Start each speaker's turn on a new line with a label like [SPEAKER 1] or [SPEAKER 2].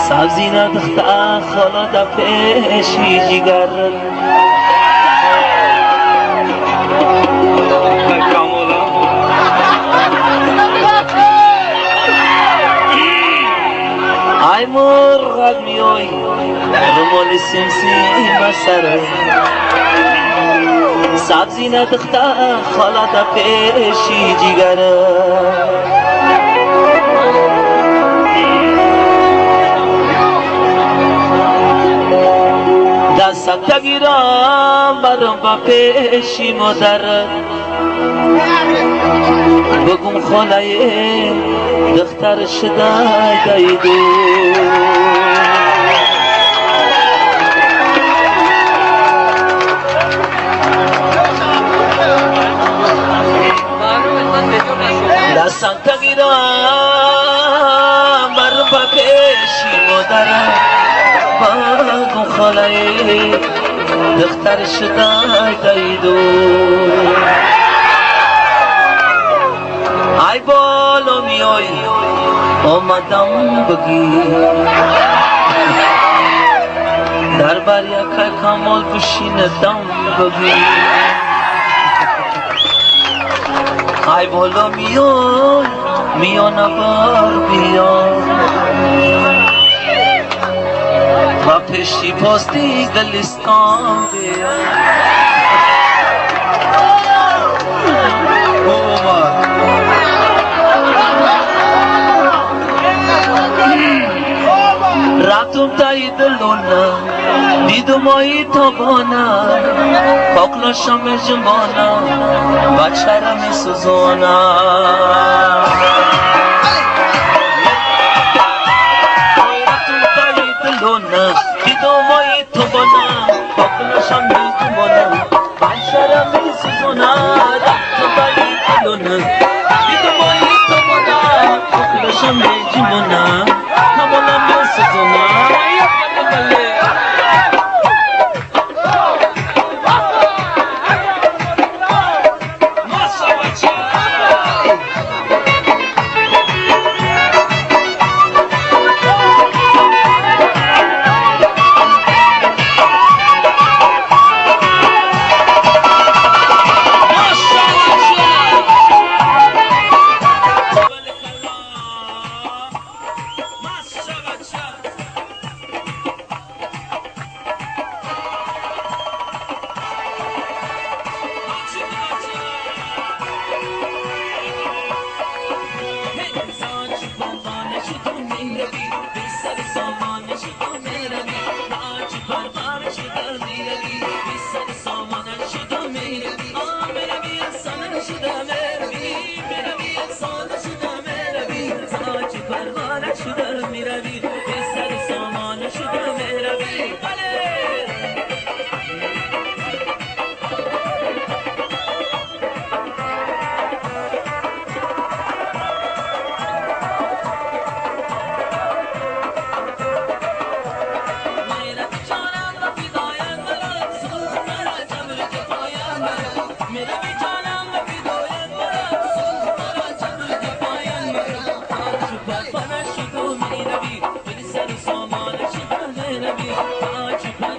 [SPEAKER 1] سبزی ندخته خالا در پیشی جگر ای مرغ میای رومال سمسی بسر سبزی ندخته خالا در پیشی جگر دستم گیرم برم با پیشی مادر بگم خاله دختر شده دایدو دستم گیرم برم با پیشی مادر بگم خاله دختر شده دایدو ای بالا میای آمدم بگی در بر یک کمال بشین دم بگی ای بالا میای میانه بر بیا و پشتی پاستی گلستان بیا رفتم تای دلونا دیدم ای تابانا پاکلاشم جنبانا بچه را می سوزانا رفتم تای دلونا دیدم ای تابانا پاکلاشم جنبانا بچه را می سوزانا رفتم تای دلونا دیدم ای تابانا پاکلاشم جنبانا
[SPEAKER 2] Thank you.